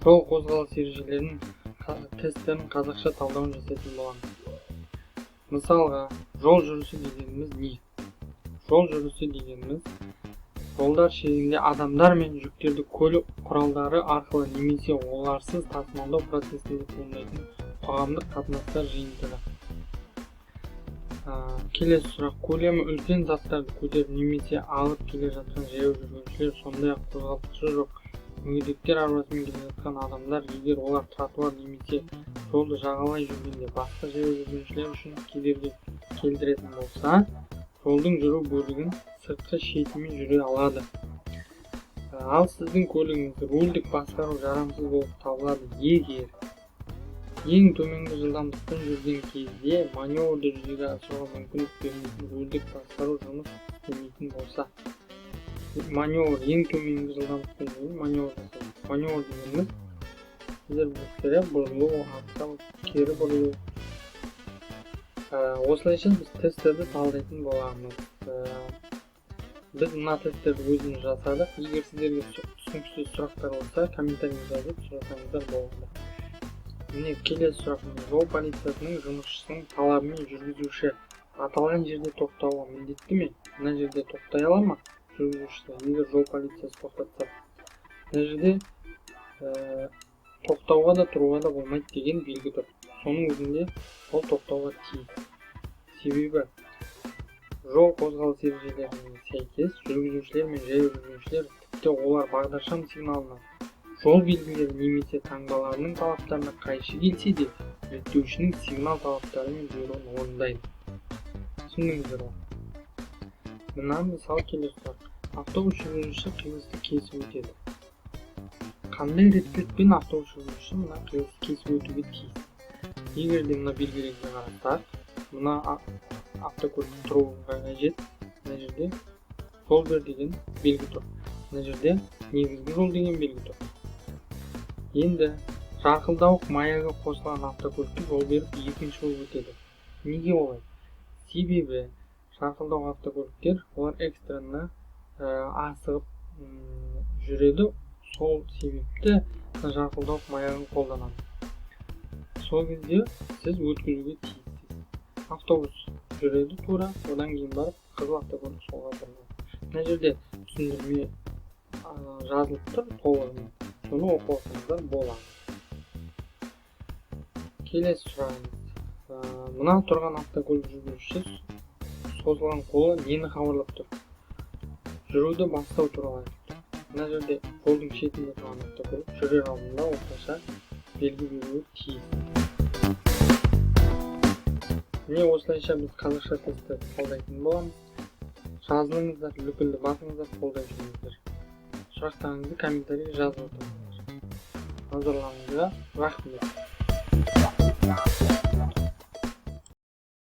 Жол қозғалыс ережелерінің тесттерін қазақша талдауын жасайтын боламыз. Мысалға, жол жүрісі дегеніміз не? Жол жүрісі дегеніміз жолдар шегінде адамдар мен жүктерді көлік құралдары арқылы немесе оларсыз тасымалдау процесінде туындайтын қоғамдық қатынастар жиынтығы. Келесі сұрақ. Көлемі үлкен заттарды көтеріп немесе алып келе жатқан жаяу жүргіншілер, сондай-ақ қозғалтқышы жоқ мүгедектер арбасымен келе жатқан адамдар, егер олар тротуар немесе жолды жағалай жүргенде басқа жаяу жүргіншілер үшін кедергі келтіретін болса, жолдың жүру бөлігін сыртқы шетімен жүре алады. Ал сіздің көлігіңіз рульдік басқару жарамсыз болып табылады, егер ең төменгі жылдамдықпен жүрген кезде маневрді жүзеге асыруға мүмкіндік бермейтін рульдік басқару жұмыс істемейтін болса. Маневр, ең төменгі жылдамдықпен жүру, маневр жасау. Маневр дегеніміз, сіздер білесіздер, иә, бұрылу, артқа, кері бұрылу. Осылайша біз тесттерді талдайтын боламыз. Біз мына тесттерді өзіміз жасадық. Егер сіздерге түсініксіз сұрақтар болса, комментарий жазып сұрасаңыздар болады. Міне, келесі сұрақ. Жол полициясының жұмысшысының талабымен жүргізуші аталған жерде тоқтауға міндетті ме? Мына жерде тоқтай ала ма жүргізушісі, егер жол полициясы тоқтатса? Мына жерде тоқтауға да, тұруға да болмайды деген белгі тұр. Соның өзінде ол тоқтауға тиіс, себебі жол қозғалыс ережелеріне сәйкес жүргізушілер мен жаяу жүргіншілер, тіпті олар бағдаршам сигналына, жол белгілері немесе таңбаларының талаптарына қайшы келсе де, реттеушінің сигнал талаптары мен бұйрығын орындайды. Түсіндіңіздер ғой? Мына мысал, келесі сұрақ. Автобус жүргізушісі қиылысты кесіп өтеді. Қандай реттілікпен автобус жүргізушісі мына қиылысты кесіп өтуге тиіс? Егер де мына белгілерге қарасақ, мына автокөлік тұруға қажет. Мына жерде «жол бер» деген белгі тұр, мына жерде «негізгі жол» деген белгі тұр. Енді жарқылдауық маягы қосылған автокөлікке жол беріп, екінші болып өтеді. Неге олай? Себебі жарқылдауық автокөліктер, олар экстренно асығып жүреді. Сол себепті жарқылдауық маягын қолданады. Сол кезде сіз өткізуге тиіссіз. Автобус жүреді тура, одан кейін барып қызыл автокөлік солға бұрылады. Мына жерде түсіндірме жазылып тұр толығымен, соны оқып алсаңыздар болады. Келесі сұрағымыз. Мына тұрған автокөлік жүргізушісі созылған қолы нені хабарлап тұр? Жүруді бастау туралы айтып тұр. Мына жерде жолдың шетінде тұрған автокөлік жүрер алдында орташа белгі беруі тиіс. Міне, осылайша біз қазақша тестті талдайтын боламыз. Жазылыңыздар, лүпілді басыңыздар, қолдай жүріңіздер. Сұрақтарыңызды комментарийге жазып отырыңыздар. Назарларыңызға рахмет.